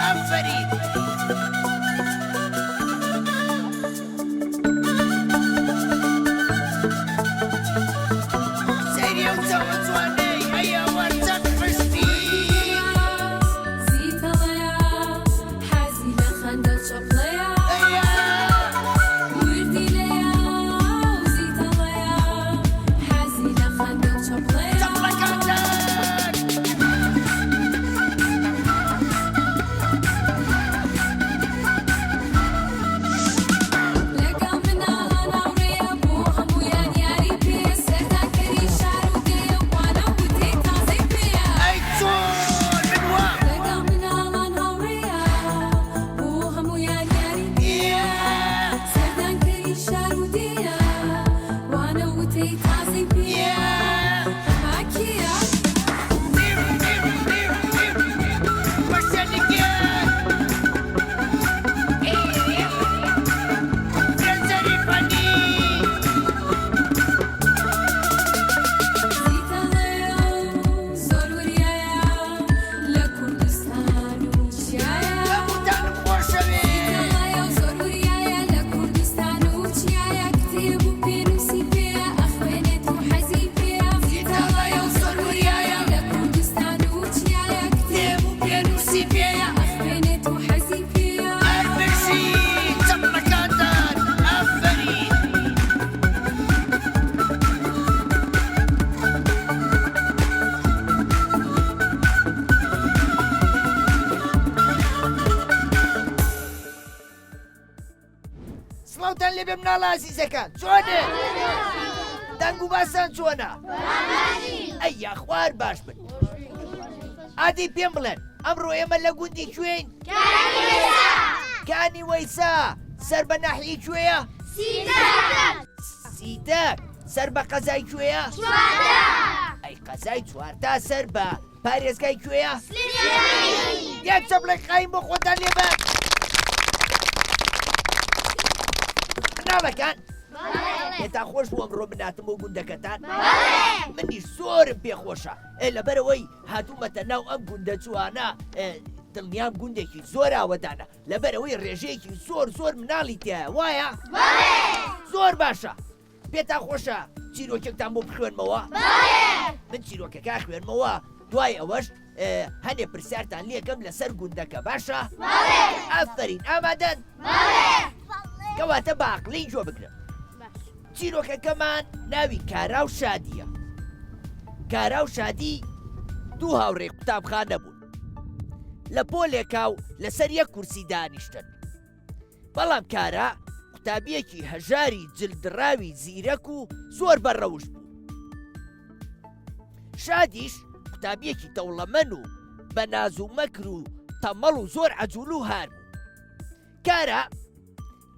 ئافەرین. سەیری ئەو چاوە جوانەی ئەی ئەوە چەند حشتی. زیتەڵەیە حەزی لە خەندە و چەپڵەیە ئەیە. وردیلەیە و زیتەڵەیە حەزی لە خەندە و چەپڵەیە. چەپڵەکانتان. لەگەڵ مناڵان هاوڕێیە بۆ هەموویان یاری پێیە سەردانکەری شار و دێیە و وانە و وتەی تازەی پێیە. ئەی چۆن من وام. لەگەڵ مناڵان هاوڕێیە بۆ هەموویان یاری پێیە سەردانکەری شار و دێیە وانە و وتەی تازەی پێیە ئەمە کێیە؟ زیتەڵەیە و زۆر وریایە لە کوردستان و چیایە. زیتەڵەیە و زۆر وریایە لە کوردستان و چیایە کتێب و پێنووسی پێیە ئەخوێنێت و حەزی پێیە. زیتەڵەیە و زۆر وریایە لە کوردستان و چیایە کتێب و پێنووسی پێیە ئەخوێنێت و حەزی پێیە. هەر بژی چەپڵەکانتان ئافەرین. سڵاوتان لێبێ مناڵە ئازیزەکان چۆنێ دەنگ و باسان چۆنە ئەی یاخوار باش بن ئادی پێم بڵێن ئەمڕۆ ئێمە لە گوندی کوێین کانی وەیسا سەر بە ناحیەی کوێیە سیتەک سەر بە قەزای کوێیە ئەی قەزای چوارتا سەر بە پارێزگای کوێیە؟ یەک چەپڵەی قایم بۆ خۆتان لێبە مناڵەکان پێتان خۆش بوو ئەمڕۆ بناتم بۆ گوندەکەتان منیش زۆرم پێخۆشە ئێ لەبەرەوەی هاتوومەتە ناو ئەم گوندە جوانە دڵنیام گوندێکی زۆر ئاوەدانە لەبەرەوەی ڕێژەیەکی زۆر زۆر مناڵی تایە وایە زۆر باشە پێتان خۆشە چیرۆکێکتان بۆ بخوێنمەوە؟ من چیرۆکەکە خوێنمەوە دوای ئەوەش هەنێ پرسیارتان لێکەم لەسەر گوندەکە باشە؟ ئافرین ئامادەن؟ کەواتە باقلی گوێ بگرن چیرۆکەکەمان ناوی کارا و شادیە کارا و شادی دوو هاوڕێی قوتابخانە بوون لە پۆلێکا و لەسەر یەک کورسی دانیشتن بەڵام کارا قوتابیەکی هەژاری جلدڕاوی زیرەک و زۆر بە ڕەوشت بوو. شادیش قوتابیەکی دەوڵەمەن و بە ناز و مەکر و تەمەڵ و زۆر عەجول و هار بوو. کارا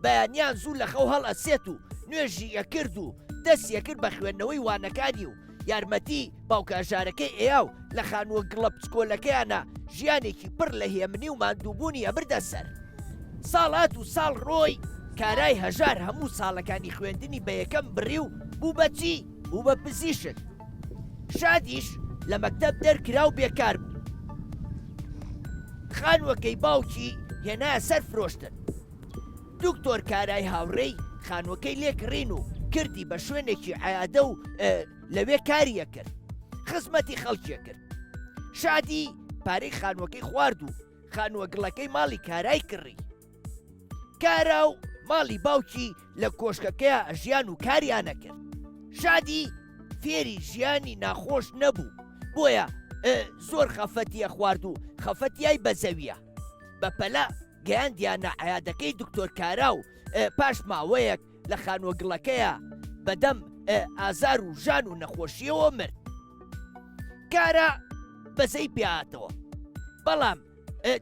بەیانیان زوو لە خەو هەڵئەسێت و نوێژی ئەکرد و دەستی ئەکرد بە خوێندنەوەی وانەکانی و یارمەتی باوکە هەژارەکەی ئەیا و لە خانووە گڵە بچکۆلەکەیانا ژیانێکی پڕ لە هێمنی و ماندووبوونی ئەبردە سەر. ساڵات و ساڵ ڕۆی، کارای هەژار هەموو ساڵەکانی خوێندنی بە یەکەم بڕی و بوو بە چی؟ بوو بە پزیشک. شادیش لە مەکتەب دەرکرا و بێکار بوو. خانووەکەی باوکی هێنایە سەر فرۆشتن. دکتۆر کارای هاوڕێی خانووەکەی لێ کڕین و کردی بە شوێنێکی عیادە و لەوێ کاری ئەکرد. خزمەتی خەڵکی ئەکرد. شادی پارەی خانووەکەی خوارد و خانووە گڵەکەی ماڵی کارای کڕی. کارا و ماڵی باوکی لە کۆشکەکەیا ئەژیان و کاریان ئەکرد. شادی فێری ژیانی ناخۆش نەبوو، بۆیە زۆر خەفەتی ئەخوارد و خەفەتیای بە زەویە. بە پەلە گەیاندیانە عیادەکەی دکتۆر کارا و پاش ماوەیەک لە خانووە گڵەکەیا بەدەم ئازار و ژان و نەخۆشیەوە مرد. کارا بەزەی پێهاتەوە، بەڵام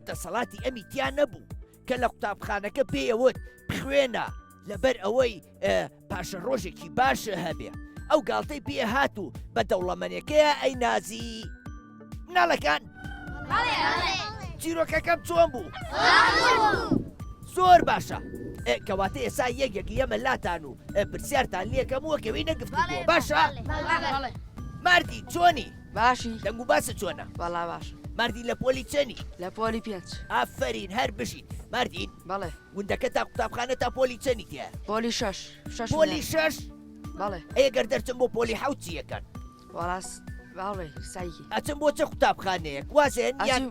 دەسەڵاتی ئەمی تیا نەبوو کە لە قوتابخانەکە پێیەوت بخوێنە لەبەر ئەوەی پاشە ڕۆژێکی باشە هەبێ ئەو گاڵتەی پێ هات و بە دەوڵەمەنەکەیە ئەی نازی مناڵەکان چیرۆکەکەم چۆن بوو زۆر باشە. کەواتە ئێسا یەک یەک یەمە لاتان و پرسیارتان لێکەم و ئەکەوینە گفتوگۆ باشە؟ ماردی چۆنی؟ باشی. دەنگ و باست چۆنە؟ وەڵا باشم. ماردین لە پۆلی چەنی؟ لە پۆلی پێنج. ئافەرین هەر بژیت. ماردین. بەڵێ. گوندەکە تا قوتابخانە تا پۆلی چەنی تیایە؟ پۆلی شەش. شەش و پۆلی نێو. شەش؟ بەڵێ. ئەی گەر دەرچم بۆ پۆلی حەوت چی ئەکەن؟ وەڵا بەڵێ سەعیکی. ئەچن بۆ چ قوتابخانەیەک؟ وازێن یان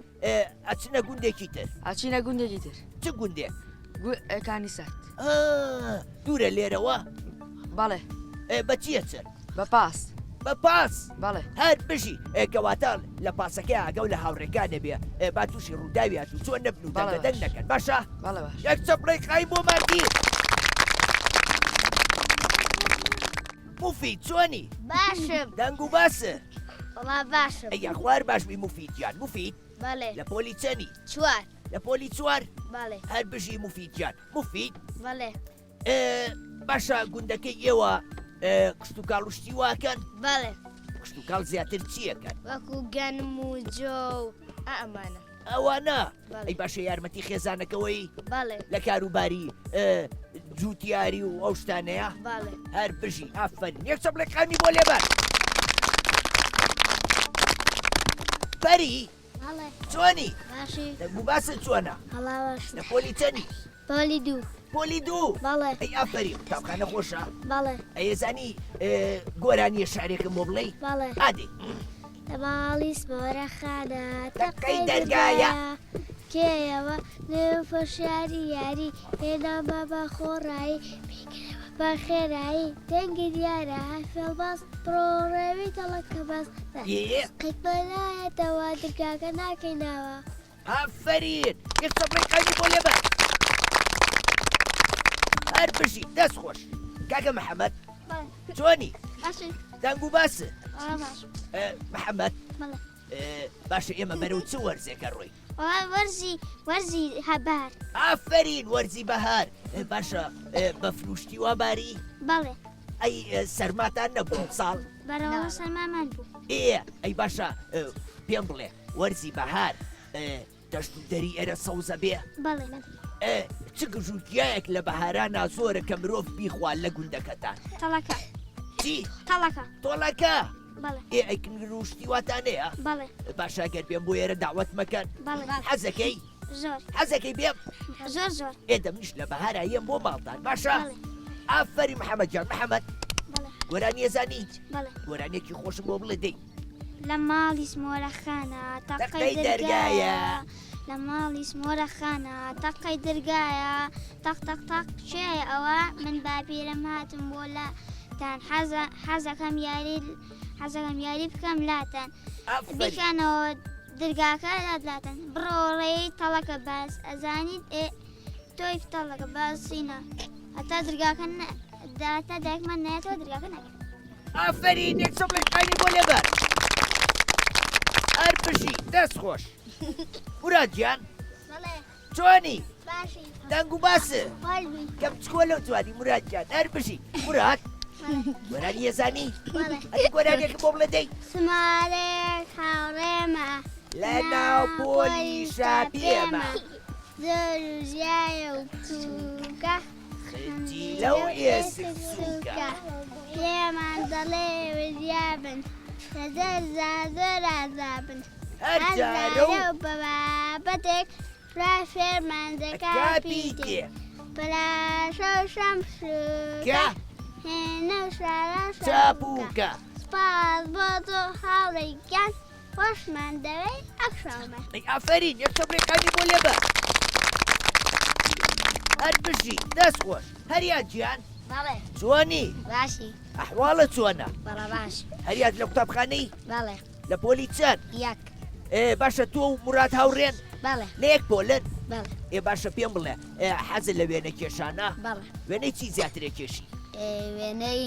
ئەچین ئەچنە گوندێکی تر؟ ئەچینە گوندێکی تر. چ گوندێک؟ گو کانی سارد. ئا دوورە لێرەوە؟ بەڵێ. بە چی ئەچن؟ بە پاس. بە پاس؟ بەڵێ. هەر بژی. کەواتە لە پاسەکەی ئاگاو لە هاوڕێکانە بێ با تووشی ڕووداوی هاتوچۆ نەبن و بەڵێ دەنگە دەنگ باش. نەکەن باشە؟ بەڵێ باش. یەک چەپڵەی قایم بۆ ماردی. موفید چۆنی؟ باشم. دەنگ و باسە؟ وەڵا باشم. ئەی یاخوا هەر باش بی موفید گیان. موفید؟ بەڵێ. لە پۆلی چەنی؟ چوار. لە پۆلی چوار؟ بەڵێ. هەر بژی موفید گیان. موفید؟ بەڵێ. باشە گوندەکەی ئێوە کشتوکاڵ و شتی واکەن؟ بەڵێ. کشتوکاڵ زیاتر چیەکەن؟ وەکو گەنم و جۆ و ئەمانە. ئەوانە؟ بەڵێ. ئەی باشە یارمەتی خێزانەکەوەی؟ بەڵێ. لە کاروباری جوتیاری و ئەو شتانەیە؟ بەڵێ. هەر بژی ئافەرین. یەک چەپڵێک قامی بۆ لێبەن. پەری؟ بەڵێ. چۆنی؟ باشی. دەنگ و باست چۆنە؟ وەڵا باشم. لە پۆلی چەنی؟ پۆلی دوو. پۆلی دوو؟ بەڵێ. ئەی ئافەرین قوتابخانە خۆشە؟ بەڵێ. ئەی ئەزانی گۆرانیە شعرێکم بۆ بڵێی؟ بەڵێ. ئادەی. لە ماڵی سمۆرە خانە تەقەی دەرگایە. کێیەوە نێو فەشاری یاری هێنامە بە خۆڕایی بیکەرەوە بە خێرایی دەنگی دیارە هەر فێڵباز بڕۆ ڕێوی تەڵەکە باز ئێ. قیتمە نایەتەوە درگاکە ناکەینەوە. ئافەرین یەک چەپڵەی قایمی بۆ لێبە. هەر بژی دەست خۆش کاکە محەممەد چۆنی؟ باشی. دەنگ و باس؟ باش. محەممەد بەڵێ. باشە ئێمە بەرەو چ وەرزێکە ڕۆی؟ وەرزی وەرزی هەبار. ئافەرین وەرزی بەهار. باشە بە فروشتی وا باری؟ بەڵێ. ئەی سەرماتان نەبوو ئەمساڵ؟ بەرەوە سەرمامان بوو. ئێ ئەی باشە پێم بڵێ وەرزی بەهار دەشت و دەری ئێرە سەوزە بێ؟ بەڵێ. چ گژ و گیایەک لە بەهارانا زۆرە کە مرۆڤ بیخوا لە گوندەکەتان؟ تەڵەکە. چی؟ تەڵەکە. تۆڵەکە؟ بەڵێ. ئێ ئەی کنگر و شتی واتان هەیە؟ بەڵێ. باشە گەر بێم بۆ ئێرە داوەت مەکەن؟ بەڵێ. حەزەکەی؟ زۆر. حەزەکەی بێم؟ زۆر زۆر. ئێ دەمنیش لە بەهارا یەم بۆ ماڵتان باشە؟ بەڵێ. ئافەرین محەمەد جان. محەمەد؟ بەڵێ. گۆرانیە زانی؟ بەڵێ. گۆرانیەکی خۆشم بۆ بڵێ دەی. لە ماڵی سمۆرەخانە تەقەی دەرگایە. لە ماڵی سمۆرەخانە تەقەی دەرگایە تەق تەق تەق کێیە ئەوە من باپیرم هاتم بۆ لاتان حەزە حەزەکەم یاری حەزەکەم یاری بکەم لاتان ئافەرین. بیکەنەوە دەرگاکە لات لاتان بڕۆ ڕێی تەڵەکە باس ئەزانیت ئێ تۆی تەڵەکە باسینە هەتا دەرگاکە نە تا دایکمان نایەتەوە دەرگاکە ناکەن. ئافەرین یەک چەپڵێک قایمی بۆ لێبەر. هەر بژی دەست خۆش. موراد گیان بەڵێ. چۆنی؟ باشی. دەنگ و باس؟ خۆش بی. کەم چکۆلە و جوانی موراد گیان هەر بژی. موراد گۆرانی ئەزانی؟ بەڵێ. ئەدی گۆرانیەکم بۆ بڵێ دەی. سمارێک هاوڕێمە لە ناو پۆلیشا پێمە. زۆر و ژیایە و بچووکە. خنجیلە و ئێسک سووکە. پێمان دەڵێ وریابن لە دەرزا زۆر ئازابن. هەر جارە و بە بابەتێک ڕا فێرمان دەکا ئەکا پیتێ. پیتێ. پەلاشە و شەمشووکە. کە هێنە و شارە چاپووکە. چاپووکە. سپاس بۆ تۆ هاوڕێ گیان خۆشمان دەوێی ئەکشاومە. ئەی ئافەرین یەک چەپڵەی قایمی بۆ لێبە. هەر بژی دەست خۆش. هەریاد گیان بەڵێ. چۆنی؟ باشی. ئەحواڵت چۆنە؟ بەڵێ باش. هەریاد لە قوتابخانەی؟ بەڵێ. لە پۆلی چەند؟ یەک. ئێ باشە تۆ و موراد هاوڕێن؟ بەڵێ. لە یەک پۆلن؟ بەڵێ. ئێ باشە پێم بڵێ حەزت لە وێنە کێشانە؟ بەڵێ. وێنەی چی زیاترێ کێشی؟ وێنەی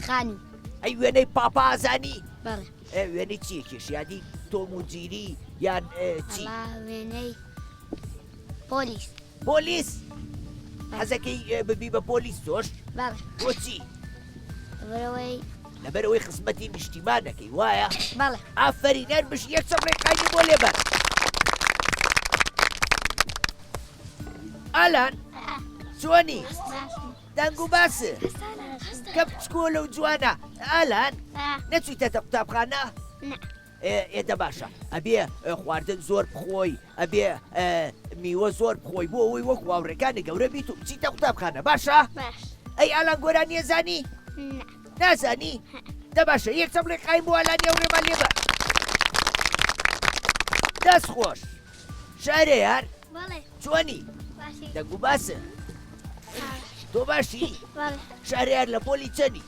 خانوو. ئەی وێنەی پاپا ئازانی؟ بەڵێ. وێنەی چیە کێشی؟ یادی تۆم و جیری یان چی؟ وەڵا وێنەی پۆلیس. پۆلیس؟ حەزەکەی ببی بە پۆلیس تۆش؟ بەڵێ. بۆچی؟ لەبەرئەوەی لەبەرئەوەی خزمەتی نیشتیمانەکەی وایە؟ بەڵێ. ئافەرین هەر بژی یەک چەپڵەی قایمی بۆ لێبەن. ئالان. چۆنی؟ دەنگ و باس کە بچکۆلە و جوانە ئالان نەچوویتەتە قوتابخانە؟ ئێ دە باشە ئەبێ خواردن زۆر بخۆی ئەبێ میوە زۆر بخۆی بۆ ئەوەی وەک واوڕێکانی گەورە بیت و بچیتە قوتابخانە باشە؟ ئەی ئالان گۆرانیە زانی؟ نازانی؟ دە باشە یەک چەپڵێ قایم بۆ ئالانی ئەو ڕێمان لێبە دەست خۆش شارەیار چۆنی دەنگ و باسە تۆ باشی شارەیار لە پۆلی چەنی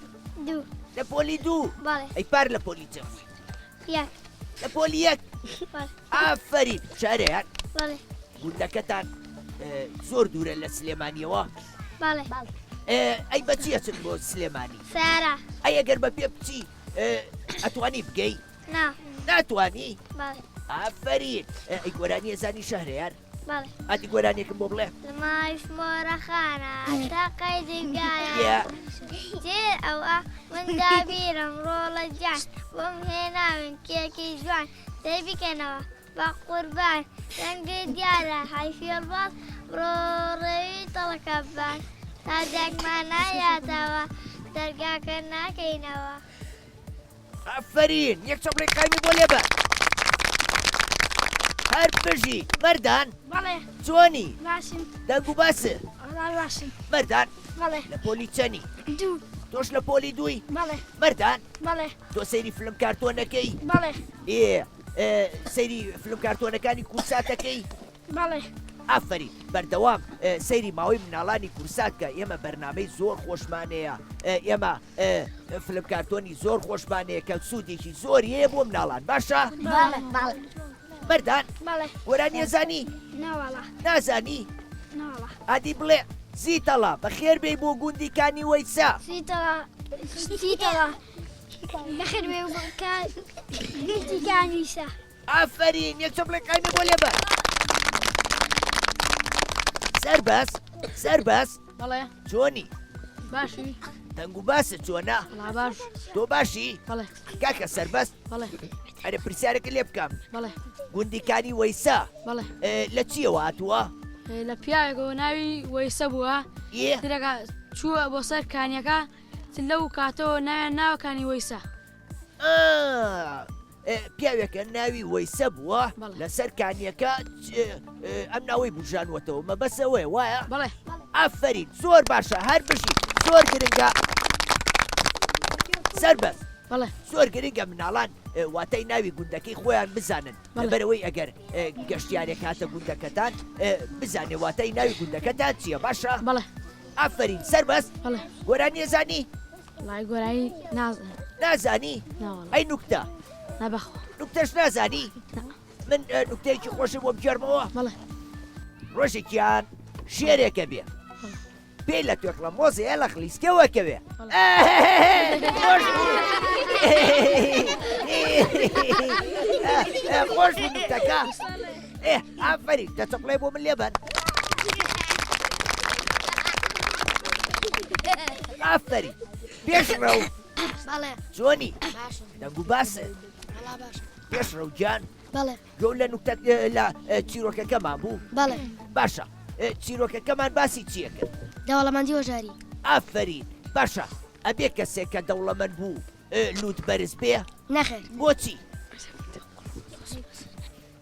لە پۆلی دوو ئەی پار لە پۆلی چەند بووی یەک لە پۆلی یەک ئافەرین شارەیار گوندەکەتان زۆر دوورە لە سلێمانیەوە ئەی بەچی ئەچن بۆ سلێمانی سارا ئەی ئەگەر بە پێ بچی ئەتوانی بگەی نا ناتوانی ئافەرین ئەی گۆرانی ئەزانی شەهرەیار ئەدی گۆرانیەکم بۆ بڵێ لەمایش مۆرەخانە تاقای دنگایە جێر ئەوە من دابیرم ڕۆڵە جان بۆم هێناون کێکی جوان دەی بیکەنەوە بە قوربان دەنگی دیارە حەیفیڵباز ڕۆڕەوی تەڵەکەبان تا دەنگمان نایاتەوە دەرگاکە ناکەینەوە. ئافەرین یەک چەپڵەی قایمی بۆ لێبە هەر بژی مەردان بەڵێ چۆنی باشم دەنگ و باس وەڵا باشم مەردان بەڵێ لە پۆلی چەنی دوو تۆش لە پۆلی دووی بەڵێ مەردان بەڵێ تۆ سەیری فلم کارتۆنەکەی بەڵێ ئێ سەیری فلم کارتۆنەکانی کوردساتەکەی بەڵێ. ئافەرین بەردەوام سەیری ماوەی مناڵانی کورسات کە ئێمە بەرنامەی زۆر خۆشمان هەیە ئێمە فلم کارتۆنی زۆر خۆشمان هەیە کە سوودێکی زۆری هەیە بۆ مناڵان باشە مەردان گۆرانیە زانی نازانی ئادی بڵێ زیتەڵا بەخێر بێی بۆ گوندی کانی وەیسا زیتەڵا بەخێر بێ بۆ گوندی کانی وەیسا ئافەرین یەک چەپڵەی قایمی بۆ لێبە سەربەست سەربەست بەڵێ چۆنی باشی دەنگ و باست چۆنە وەڵا باش تۆ باشی بەڵێ کاکە سەربەست بەڵێ ئەرێ پرسیارێکە لێ بکەم بەڵێ گوندی کانی وەیسا بەڵێ لە چیەوە هاتووە لە پیاوێکەوە ناوی وەیسە بووە ئێ ترەکە چووە بۆ سەر کانیەکە لەو کاتەوە ناویان ناوە کانی وەیسە پیاوێکە ناوی وەیسە بووە لەسەر کانیەکە ئەم ناوەی بژانوەتەوە مەبەسەوەی وایە بەڵێ ئافرین زۆر باشە هەر بژی زۆر گرنگە سەربەست بەڵێ زۆر گرنگە مناڵان واتای ناوی گوندەکەی خۆیان بزانن لەبەرەوەی ئەگەر گەشتیارێک هاتە گوندەکەتان بزانێ واتای ناوی گوندەکەتان چییە باشە بەڵێ ئافرین سەربەست بەڵێ گۆرانیە زانی وەڵای گۆرانی نازانم. نازانی؟ ناوەڵا. ئەی نوکتە؟ نا بەخوا. نوکتەش نازانی؟ نا. من نوکتەیەکی خۆشم بۆ بگێڕمەوە؟ بەڵێ. ڕۆژێکیان شێرێکە بێ پێی لە توێکڵە مۆزەیە لە خلیسکەوە کەوێ. خۆش بوو. خۆش بوو نوکتەکە. ئێ ئافەرین دە چەپڵەی بۆ من لێبەن. ئافەرین پێشڕەو بەڵێ چۆنی باشم دەنگ و باسە وەڵا باشم پێشڕەو گیان بەڵێ گۆ لە نوکتە لە چیرۆکەکەمان بوو بەڵێ باشە چیرۆکەکەمان باسی چییە کرد دەوڵەمەندی هۆژاری ئافەرین باشە ئەبێ کەسێک کە دەوڵەمەند بوو لوت بەرز بێ نەخێر بۆچی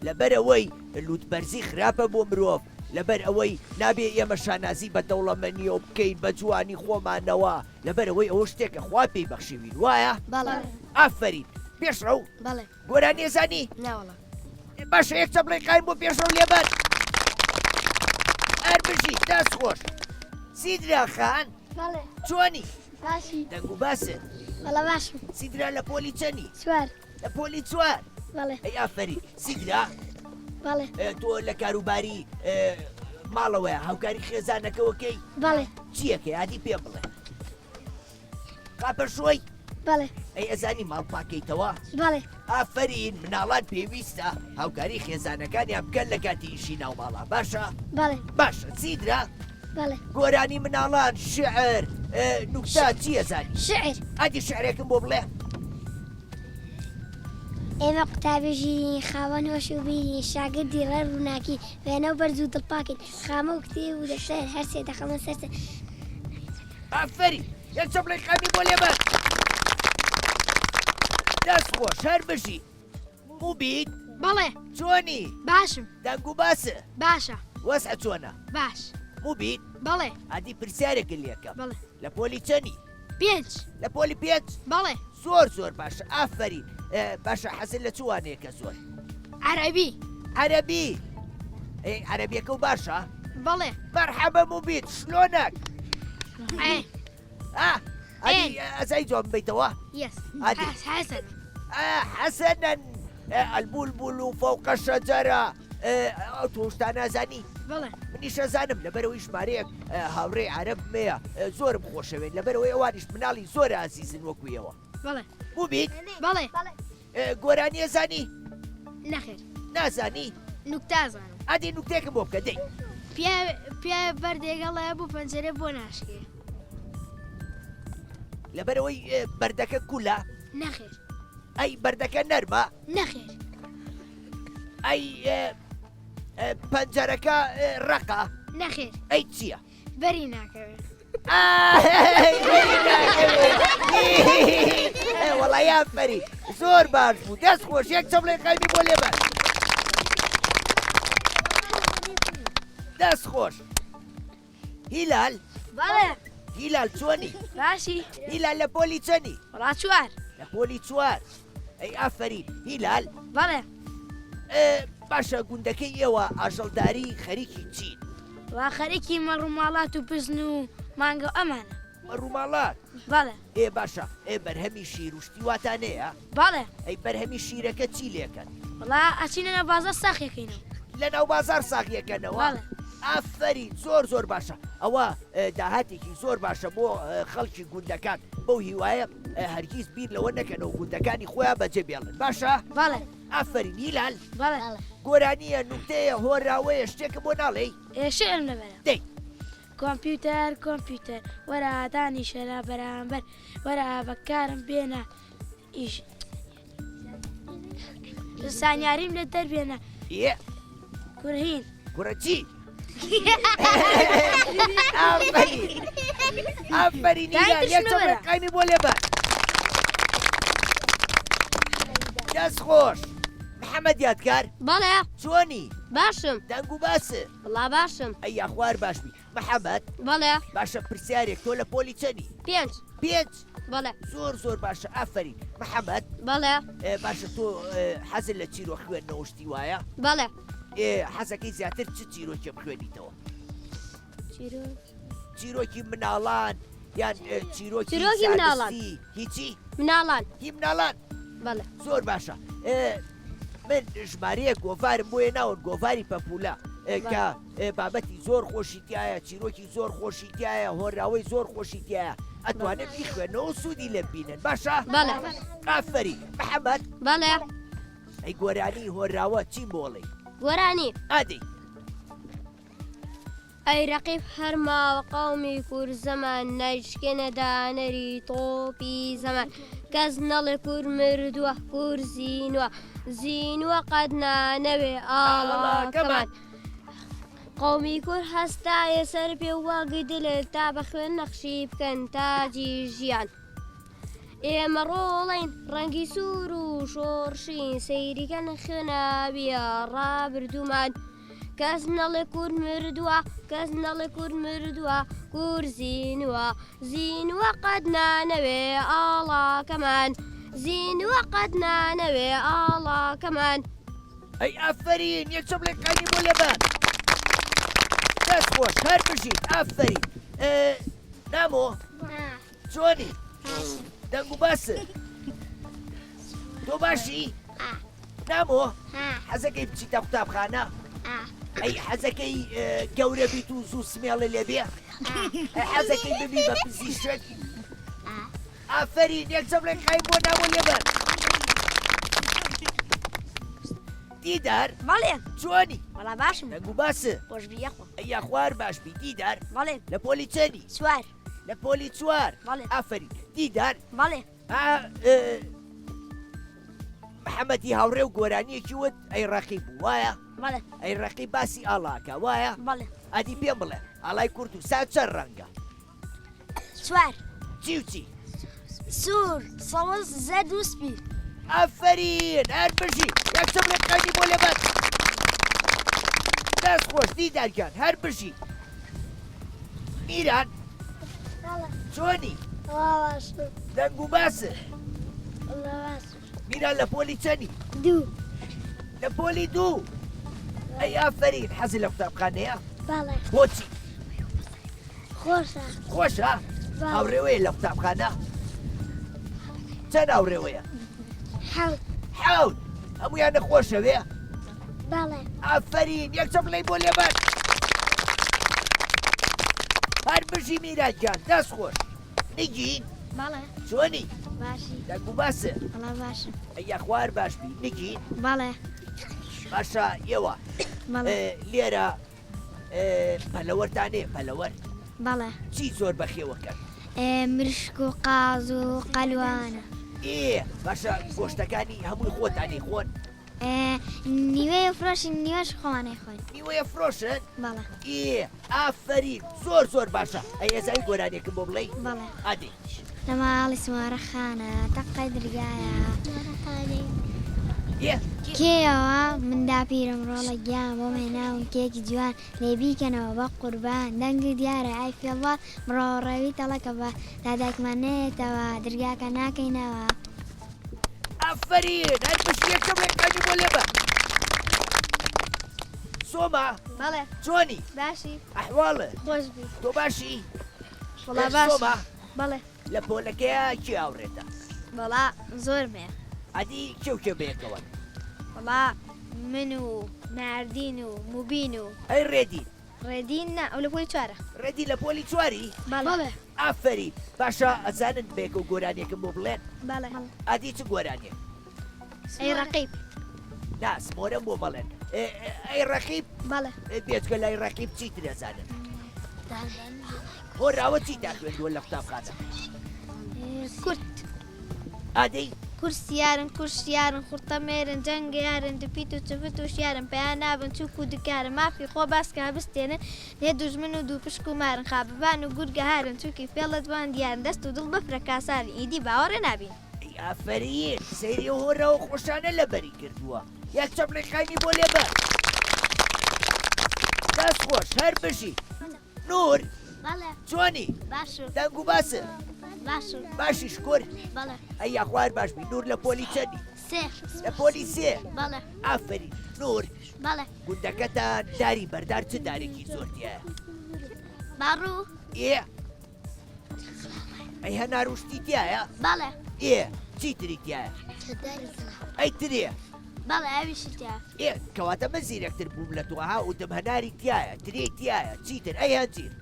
لەبەرئەوەی لوتبەرزی خراپە بۆ مرۆڤ، لەبەر ئەوەی نابێ ئێمە شانازی بە دەوڵەمەنیەوە بکەین بە جوانی خۆمانەوە، لەبەرئەوەی ئەوە شتێکە خوا پێی بەخشیوین وایە؟ بەڵێ. ئافەرین. پێشڕەو. بەڵێ. گۆرانی ئەزانی؟ نا وەڵا. باشە یەک چەپڵەی قایم بۆ پێشڕەو لێبەن. هەر بژی دەست خۆش. سیدرا خان. بەڵێ. چۆنی؟ باشی. دەنگ و باست؟ وەڵا باشم. سیدرا لە پۆلی چەنی؟ چوار. لە پۆلی چوار؟ بەڵێ. ئەی ئافەرین. سیدرا؟ بەڵێ. تۆ لە کاروباری ماڵەوەیە هاوکاری خێزانەکەوەکەی؟ بەڵێ. چیەکەی ئادی پێم بڵێ. قاپەشۆی؟ بەڵێ. ئەی ئەزانی ماڵ پاکەیتەوە؟ بەڵێ. ئافەرین مناڵان پێویستە هاوکاری خێزانەکانیان بکەن لە کاتی ئیشی ناوماڵا باشە؟ بەڵێ. باشە سیدرا؟ بەڵێ. گۆرانی مناڵان شعر نوکتە چی ئەزانی؟ شعر. ئادی شعرێکم بۆ بڵێ. ئێمە قوتابی ژیرین، خاوەن هۆش و بیرین، شاگردی ڕێ ڕووناکین، وێنە و بەرز و دڵپاکین، خامە و کتێب و دەفتەر، هەر سێ دەخەمە سەر سەر. ئافەرین یەک چەپڵەی قامی بۆ لێبەن. دەست خۆش هەر بژی. موبید. بەڵێ. چۆنی؟ باشم. دەنگ و باسە؟ باشە. وەزع چۆنە؟ باش. موبید. بەڵێ. ئەدی پرسیارێکت لێکەم. بەڵێ. لە پۆلی چەنی؟ پێنج. لە پۆلی پێنج؟ بەڵێ. زۆر زۆر باشە ئافەرین. باشە حەزت لە چ وانەیەکە زۆر؟ عەرەبی. عەرەبی؟ ئەی عەرەبیەکە و باشە؟ بەڵێ. مەرحەبە موبید شلۆنەک؟ ئێ. ئا ئەدی ئەزای جواب بەیتەوە؟ یەس. ئەدی. حەسەن. حەسەنەن البلبل فوق الشجرة ئەو تۆ شتانە ئەزانی؟ بەڵێ. منیش ئەزانم لەبەرئەوەی ژمارەیەک هاوڕێی عەرەبم هەیە زۆرم خۆشەوێن لەبەرئەوەی ئەوانیش مناڵی زۆر ئازیزن وەکو ئێوە. بەڵێ. موبید؟ بەڵێ. گۆرانی ئەزانی؟ نەخێر. نازانی؟ نوکتە ئەزانم. ئەدی نوکتەیەکم بۆ بکە دەی. پیاوێ بەردێک هەڵایە بۆ پەنجەرە بۆ ناشکێ. لەبەرئەوەی بەردەکە کولە؟ نەخێر. ئەی بەردەکە نەرمە؟ نەخێر. ئەی پەنجەرەکە ڕەقە؟ نەخێر. ئەی چییە؟ بەری ناکەوێت. وەڵا یافەری زۆر باش بوو دەست خۆش یەک چەپڵەی قایمی بۆ لێبەر دەست خۆش هیلال بەڵێ هیلال چۆنی باشی هیلال لە پۆلی چەنی وەڵا چوار لە پۆلی چوار ئەی ئافەرین هیلال بەڵێ باشە گوندەکەی ئێوە ئاژەڵداری خەریکی چین؟ وا خەریکی مەڕوماڵات و بزن و مانگە و ئەمانە. مەڕوماڵات؟ بەڵێ. ئێ باشە ئێ بەرهەمی شیر و شتی واتان هەیە؟ بەڵێ. ئەی بەرهەمی شیرەکە چی لێکەن؟ وەڵا ئەچینە ناو بازاڕ ساخیەکەینەوە. لە ناو بازاڕ ساغیەکەنەوە؟ بەڵێ. ئافەرین زۆر زۆر باشە ئەوە داهاتێکی زۆر باشە بۆ خەڵکی گوندەکان بەو هیوایە هەرگیز بیر لەوە نەکەنەوە گوندەکانی خۆیان بەجێ بێڵن باشە؟ بەڵێ. ئافەرین هیلال. بەڵێ. گۆرانییە، نوکتەیە، هۆنراوەیە، شتێکم بۆ ناڵێی؟ ئێ شیعرم لەبەرە. دەی. کۆمپیوتەر کۆمپیوتەر وەرە دانیشە لە بەرامبەر وەرە بە کارم بێنە ئیش زانیاریم لێ دەربێنە. ئێ. کورهین. کوڕە چی؟ ئافەرین ئافەرین هیلال یەک چەپڵەی قایمی بۆ لێبە. دەست خۆش محەممەد یادکار بەڵێ چۆنی باشم دەنگ و باس وەڵا باشم ئەی یاخوار باش بی محەممەد بەڵێ باشە پرسیارێک تۆ لە پۆلی چەنی پێنج پێنج بەڵێ زۆر زۆر باشە ئافەرین محەممەد بەڵێ باشە تۆ حەزت لە چیرۆک خوێندنەوە شتی وایە بەڵێ ئێ حەزەکەی زیاتر چ چیرۆکێ بخوێنیتەوە؟ چیرۆک چیرۆکی مناڵان یان چیرۆکی چیرۆکی مناڵان هیچی مناڵان هی مناڵان بەڵێ زۆر باشە من ژمارەیە گۆڤارم بۆیە ناون گۆڤاری پەپولە کە بابەتی زۆر خۆشی تایە چیرۆکی زۆر خۆشی تایە هۆنراوەی زۆر خۆشی تایە ئەتوانن بیخوێنەوە سوودی لێ بینن باشە بەڵێ ئافەری محەممەد بەڵێ ئەی گۆرانی هۆنراوە چیم بۆ ئەڵێی؟ گۆرانی. ئادەی. ئەی رەقیب هەر ماوە قەومی کورد زەمان نایشکێنە دانەری تۆپی زەمان کەس نەڵێ کورد مردووە کورد زینووە زینووە قەت نانەوێ ئاڵاکەمان قەومی کورد هەستایە سەر پێ وەک دلێ تا بە خوێن نەخشی بکەن تاجی ژیان. ئێمە ڕۆڵەین ڕەنگی سوور و شۆڕشین سەیریکەن خوێناویە ڕابردوومان کەس نەڵێ کورد مردووە کەس نەڵێ کورد مردووە کور زینووە زینووە قەت نانەوێ ئاڵاکەمان زینووە قەت نانەوێ ئاڵاکەمان. ئەی ئافەرین یەک چەپڵێک قاینی بۆ لێبەن دەست خۆش هەر بژیت ئافەرین نامۆ چۆنی دەنگ و باس تۆ باشی نامۆ حەزەکەی بچیتە قوتابخانە ئەی حەزەکەی گەورە بیت و زوو سمێڵە لێبێ حەزەکەی ببی بە پزیشک ئافەرین یەک چەپڵێک قایم بۆ نامۆ لێبەن دیدار بەڵێ چۆنی وەڵا باشم دەنگ و باس خۆشبی یەخوا ئەی یاخوار باش بی دیدار بەڵێ لە پۆلی چەنی چوار لە پۆلی چوار بەڵێ. ئافەرین دیدار بەڵێ. ئا، ئە، محەممەدی هاوڕێ و گۆرانیەکی وت ئەی ڕەقیب بوو وایە؟ بەڵێ. ئەی ڕەقیب باسی ئاڵاکە وایە؟ بەڵێ. ئەدی پێم بڵێ ئاڵای کوردستان چەند ڕەنگە؟ چوار. چی و چی؟ سوور، سەوز، زەرد و سپی. ئافەرین هەر بژی یەک چەپڵێ قەنی بۆ لێبەن. دەست خۆش دیدار گیان هەر بژی. میران چۆنی؟ دەنگ و باست؟ میران لە پۆلی چەنی؟ دوو. لە پۆلی دوو. ئەی ئافەرین حەزی لە قوتابخانەیە؟ بەڵێ. بۆچی؟ خۆشە. خۆشە؟ هاوڕێوەیە لە قوتابخانە؟ چەند هاوڕێوەیە؟ حەوت. حەوت. هەموویان نەخۆشەوێ؟ بەڵێ. ئافەرین یەک چەپڵەی بۆ لێبەن. هەر بژی میرا گیان دەست خۆش. نگین بەڵێ. چۆنی؟ باشی. دەنگ و باسە؟ وەڵا باشم. ئەی یاخوا هەر باش بی. نگین؟ بەڵێ. باشە ئێوە بەڵێ. لێرە پەلەوەرتان هەیە پەلەوەر؟ بەڵێ. چی زۆر بەخێوەکەن؟ مریشک و قاز و قەلوانە. ئێ باشە گۆشتەکانی هەمووی خۆتان ئەیخۆن؟ نیوەی فرۆشین نیوەش خۆمان ئەیخۆین. نیوەیە فرۆشن؟ بەڵێ. ئێ ئافەرین زۆر زۆر باشە ئەی ئەزانی گۆرانیەکم بۆ بڵێی؟ بەڵێ. ئەدی. لە ماڵی سوارە خانە تەقەی درگایە. ئێ. کێیەوە من داپیرم ڕۆڵە گیان بۆم هێناون کێکی جوان لێ بیکەنەوە بە قوربان دەنگت دیارە ئای فێڵباز بڕۆ ڕێوی تەڵەکە بە تا دایکمان نەیەتەوە درگاکە ناکەینەوە. ئافەرین هەر بژی یەکەم ڕێکانی بۆ لێبە سۆما. بەڵێ. چۆنی؟ باشی. ئەحواڵت؟ خۆش بی. تۆ باشی؟ وەڵا باشم. سۆما. بەڵێ. لە پۆلەکەیا کێ هاوڕێتە؟ وەڵا زۆرم هەیە. ئەدی کێ و کێ بەیەکەوەن؟ وەڵا من و ناردین و موبین و. ئەی ڕێدین؟ ڕێدین نا ئەو لە پۆلی چوارە. ڕێدین لە پۆلی چواری؟ بەڵێ. ئافەرین باشە ئەزانن بەیەکەوە گۆرانیەکم بۆ بڵێن؟ بەڵێ. ئەدی چ گۆرانیەک؟ ئەی ڕەقیب. نا سمۆرەم بۆ مەڵێن. ئەی ڕەقیب؟ بەڵێ. بێجگە لای ڕەقیب چیتر ئەزانن؟ هۆنراوە چیتان خوێندووە لە قوتابخانە؟ کورت. ئادەی؟ کورسیارن کورشیارن خوڕتە مێرن جەنگیارن دوپیت و چفت و شیارن پیا نابن چوک و دوکارن مافی خۆ باسکا بستێنن لێ دوژمن و دووپشک و مارن خاببان و گورگە هارن چوکی فێڵە جوان دیارن دەست و دڵ بەفرە کاسارن ئیدی باوەڕێ نابین. ئەی ئافەرین سەیری ئەو هۆنراوە خۆشانە لەبەری کردووە یەک چەپڵەی قایمی بۆ لێبە. دەست خۆش هەر بژی. نور بەڵێ. چۆنی؟ باشم. دەنگ و باست؟ باشم. باشی شکر؟ بەڵێ. ئەی یاخوا هەر باش بی. نور لە پۆلی چەندی؟ سێ. لە پۆلی سێ؟ بەڵێ. ئافەرین. نور. بەڵێ. گوندەکەتان داری بەردار چ دارێکی زۆر تیایە؟ باڕوو. ئێ ئەی هەنار و شتی تیایە؟ بەڵێ. ئێ چی تری تیایە؟ ئەی ترێ؟ بەڵێ ئەویشی تیایە. ئێ کەواتە من زیرەکتر بووم لە تۆ ها وتم هەناری تیایە ترێی تیایە چیتر ئەی هەنجیر؟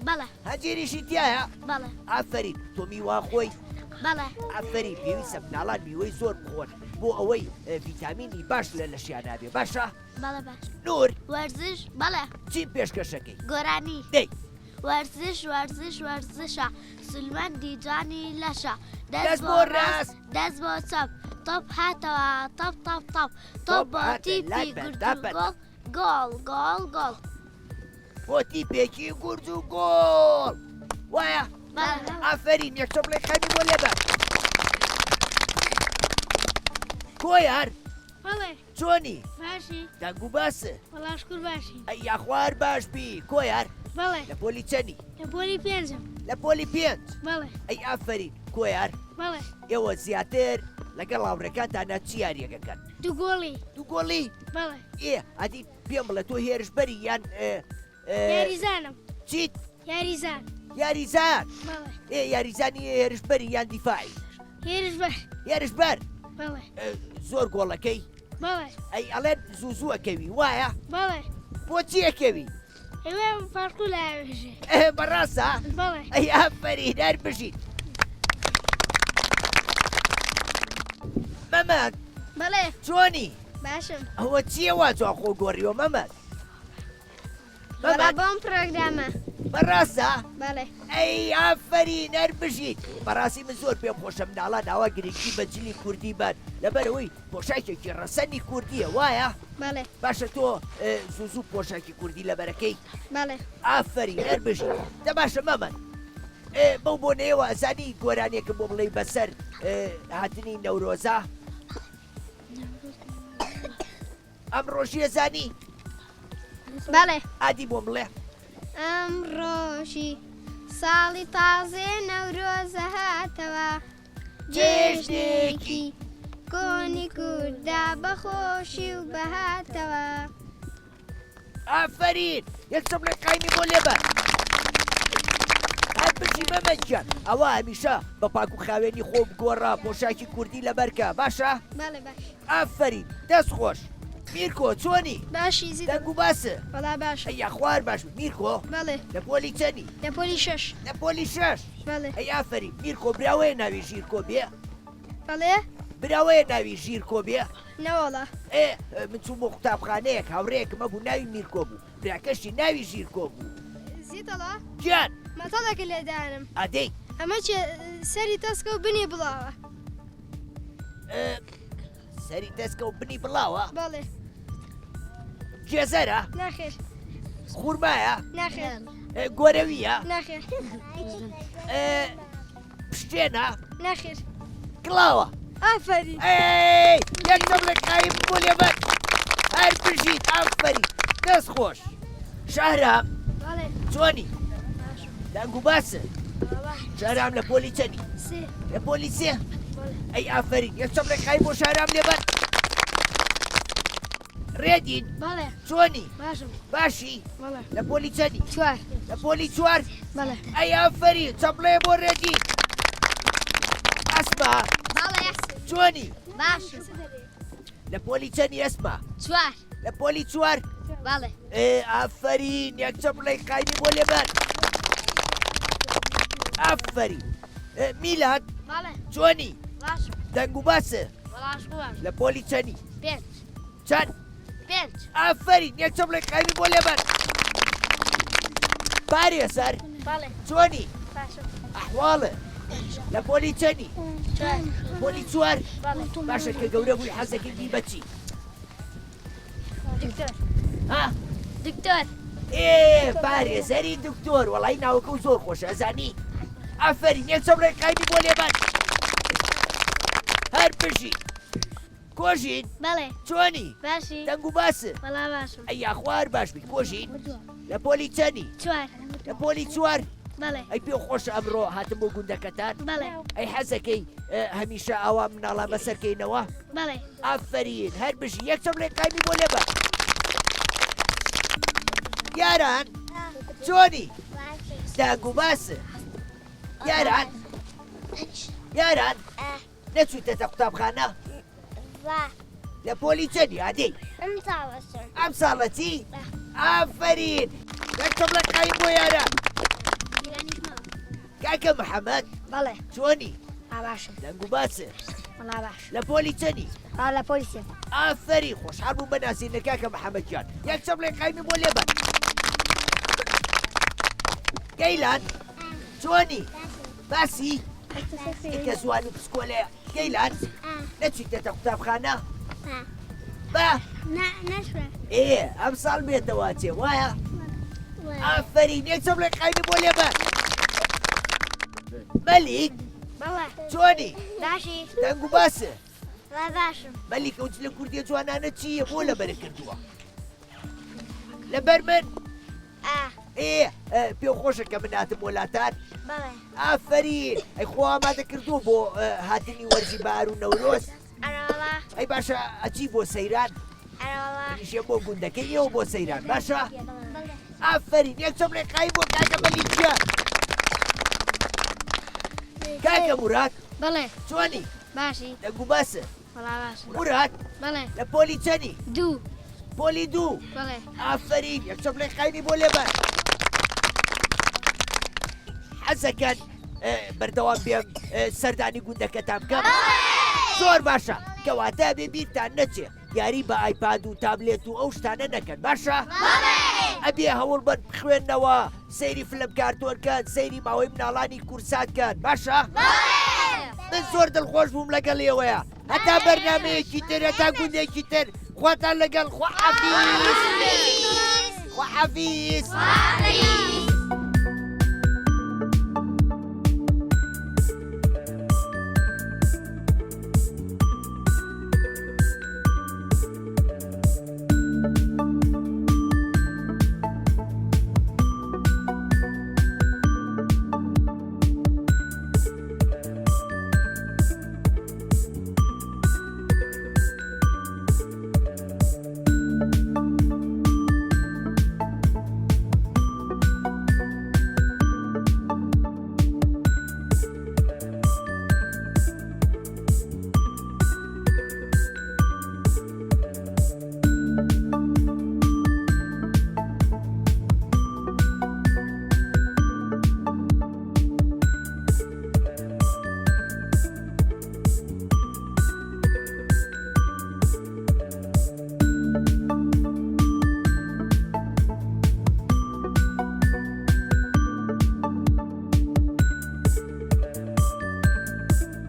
بەڵێ. هەنجیریشی تیایە؟ بەڵێ. ئافەرین تۆ میوە خۆی؟ بەڵێ. ئافەرین پێویستە مناڵان میوەی زۆر بخۆن بۆ ئەوەی ڤیتامینی باش لە لەشیانا بێ باشە؟ بەڵێ باش. نور. وەرزش بەڵێ. چیم پێشکەشەکەی؟ گۆرانی. دەی. وەرزش وەرزش وەرزشە سولمەندی جوانی لەشە دەست بۆ ڕاست دەست بۆ چەپ تۆپ هاتەوە تەپ تەپ تەپ تۆپ بۆ تیپی گورج و گۆڵ گۆڵ گۆڵ گۆڵ. بۆ تیپێکی گورج و گۆڵ وایە؟ ئافەرین یەک چەپڵەی خەمی بۆ لێبە. کۆیار بەڵێ. چۆنی؟ باشی. دەنگ و باس؟ وەڵا شکور باشی. ئەی یاخوا هەر باش بی. کۆیار؟ بەڵێ. لە پۆلی چەنی؟ لە پۆلی پێنجم. لە پۆلی پێنج؟ بەڵێ. ئەی ئافەرین. کۆیار؟ بەڵێ. ئێوە زیاتر لەگەڵ هاوڕێکانتانا چ یاریەک ئەکەن؟ دوو گۆڵی. دوو گۆڵی؟ بەڵێ. ئێ ئەدی پێم بڵێ تۆ هێرشبەری یان یاریزانم. چیت؟ یاریزان. یاریزان؟ بەڵێ. ئێ یاریزانی هێرشبەری یان دیفاعی؟ هێرشبەر. هێرشبەر؟ بەڵێ. زۆر گۆڵەکەی؟ بەڵێ. ئەی ئەڵێن زوو زوو ئەکەوی وایە؟ بەڵێ. بۆچی ئەکەوی؟ ئێوە پارکو لاوێژێ. بەڕاستە؟ بەڵێ. ئەی ئافەرین هەر بژیت. مەمەد. بەڵێ. چۆنی؟ باشم. ئەوە چییە وا جوان خۆ گۆڕیوە مەمەد؟ وەڵا بۆم پرۆگرامە. بەڕاستە؟ بەڵێ. ئەی ئافەرین هەر بژیت. بەڕاستی من زۆر پێم خۆشە مناڵان ئاوا گرنگی بە جلی کوردی بەن لەبەرئەوەی پۆشاکێکی ڕەسەنی کوردیە وایە؟ بەڵێ. باشە تۆ زوو زوو پۆشاکی کوردی لەبەرەکەی؟ بەڵێ. ئافەرین هەر بژیت. دە باشە مەمەند بەو بۆنەیەوە ئەزانی گۆرانیەکم بۆ بڵێی بەسەر هاتنی نەورۆزا؟ ئەم ڕۆژیە زانی؟ بەڵێ. ئادی بۆم بڵێ. ئەم ڕۆژی ساڵی تازێ نەورۆزە هاتەوە جێژنێکی کۆنی کووردا بەخۆشی و بەهاتەوە. ئافەرین یەک چەپڵەی قایمی بۆ لێبە هەر بژی مەمەد گیان ئەوە هەمیشە بە پاک و خاوێنی خۆ بگۆڕە پۆشاکی کوردی لەبەرکە باشە بەڵێ باش ئافەرین دەست خۆش میرکۆ چۆنی باشی زی دەنگ و باسە وەڵا باشە ئەی یاخوار باش بی میرکۆ بەڵێ لە پۆلی چەنی لە پۆلی شەش لە پۆلی شەش بەڵێ ئەی ئافەرین میرکۆ براوەیە ناوی ژیرکۆ بێ بەڵێ براوەیە ناوی ژیرکۆ بێ؟ نەوەڵا. ئێ من چووم بۆ قوتابخانەیەک هاوڕێیەکم هەبوو ناوی میرکۆ بوو براکەشی ناوی ژیرکۆ بوو. زیتەڵا؟ گیان. مەتەڵێکت لێ دانم. ئەدەی. ئەمە چیە سەری تەسکە و بنی بڵاوە؟ سەری تەسکە و بنی بڵاوە؟ بەڵێ. گێزەرە؟ ناخێر. خورمایە؟ ناخێر. گۆرەویە؟ ناخێر. پشتێنە؟ نەخێر. کڵاوە؟ ئافەرین. ئەی یەک چەپڵێک قایم بۆ لێبەر. هەر بژیت ئافەرین. دەست خۆش. شەهرام بەڵێ. چۆنی؟ باشم. دەنگ و باسە؟ باش. شەهرام لە پۆلی چەنی؟ سێ. لە پۆلی سێ؟ بەڵێ. ئەی ئافەرین یەک چەپڵێک قایم بۆ شەهرام لێبەر. ڕێدین؟ بەڵێ. چۆنی؟ باشم. باشی؟ بەڵێ. لە پۆلی چەنی؟ چوار. لە پۆلی چوار؟ بەڵێ. ئەی ئافەرین چەپڵەیە بۆ ڕێدین. ئەسما؟ بەڵێ. چۆنی؟ باشم. لە پۆلی چەنی ئەسما؟ چوار. لە پۆلی چوار؟ بەڵێ. ئێ ئافەرین یەک چەپڵەی قایمی بۆ لێبەر. ئافەرین. میلاد؟ بەڵێ. چۆنی؟ باشم. دەنگ و باسە؟ وەڵا باشم. لە پۆلی چەنی؟ پێنج. چەند؟ پێنج. ئافەرین یەک چەپڵەی قایمی بۆ لێبەر. پارێزەر؟ بەڵێ. چۆنی؟ باشم. ئەحواڵت؟ لە پۆلی چەنی؟ چوار. پۆلی چوار؟ بەڵێ. باشە کە گەورە بووی حەزەکەی بی بە چی؟ دکتۆر. ها؟ دکتۆر. ئێ پارێزەری دکتۆر وەڵای ناوەکە و زۆر خۆشە ئەزانی ئافەرین یەک چەپڵەی قایمی بۆ لێبەر. هەر بژی. کۆژین؟ بەڵێ. چۆنی؟ باشی. دەنگ و باست؟ وەڵا باشم. ئەی یاخوا هەر باش بی. کۆژین؟ لە پۆلی چەنی؟ چوار. لە پۆلی چوار؟ بەڵێ. ئەی پێ خۆشە ئەمڕۆ هاتم بۆ گوندەکەتان؟ بەڵێ. ئەی حەزەکەی هەمیشە ئاوا مناڵان بەسەرکەینەوە؟ بەڵێ. ئافەرین هەر بژی یەک چەپڵەی قایمی بۆ لێبە. یاران چۆنی؟ دەنگ و باست؟ یاران یاران نەچوویتەتە قوتابخانە؟ لە پۆلی چەنی ئادەی؟ ئەم ساڵەچم. ئەم ساڵە چی؟ ئافەرین یەک چەپڵە قایم بۆ یاران. کاکە محەممەد بەڵێ. چۆنی؟ ئا باشم. دەنگ و باسە؟ وەڵا باش. لە پۆلی چەنی؟ ئا لە پۆلی سێ. ئافەرین خۆشحاڵ بووم بە ناسینت کاکە محەممەد گیان. یەک چەپڵەی قایمی بۆ لێبەن. گەیلان چۆنی؟ باسی؟ کە زوان و پسکۆلەیە گەیلان نەچیتەتە قوتابخانە؟ با ئێ ئەم ساڵ بێتەوە چێ وایە؟ ئافەرین یەک چەپڵەی قایمی بۆ لێبە. مەلیک چۆنی؟ باشی دەنگ و باسە؟ باشم. مەلیک ئەو جلە کوردیە جوانانە چییە بۆ لەبەرت کردووە؟ لەبەر من؟ ئێ پێ خۆشە کە من هاتم بۆ لاتان؟ بەڵێ. ئافەرین ئەی خۆ ئامادە کردووە بۆ هاتنی وەرزی بەهار و نەورۆز؟ ئەرەوەڵا. ئەی باشە ئەچی بۆ سەیران؟ ئەرەوەڵا. منیش یەم بۆ گوندەکەی ئێوە بۆ سەیران باشە؟ ئافەرین یەک چەپڵەی قایم بۆ کاکە مەلیک گیان. کاکە موراد بەڵێ. چۆنی؟ باشی. دەنگ و باسە؟ وەڵا باشم. موراد بەڵێ. لە پۆلی چەنی؟ دوو. پۆلی دوو؟ بەڵێ. ئافەرین یەک چەپڵەی قایمی بۆ لێبەن. حەزەکەن بەردەوام بێم سەردانی گوندەکەتان بکەم؟ زۆر باشە کەواتە بێ بیرتان نەچێ یاری بە ئایپاد و تابلێت و ئەو شتانە نەکەن باشە؟ ئەبێ هەوڵ بەن بخوێنەوە سەیری فلم کارتۆن کەن سەیری ماوەی مناڵانی کورسات کەن باشە من زۆر دڵخۆش بووم لەگەڵ ئێوەیە هەتا بەرنمەیەکی تر هەتا گوندێکی تر خواتان لەگەڵ خواحافیز خواحافیز.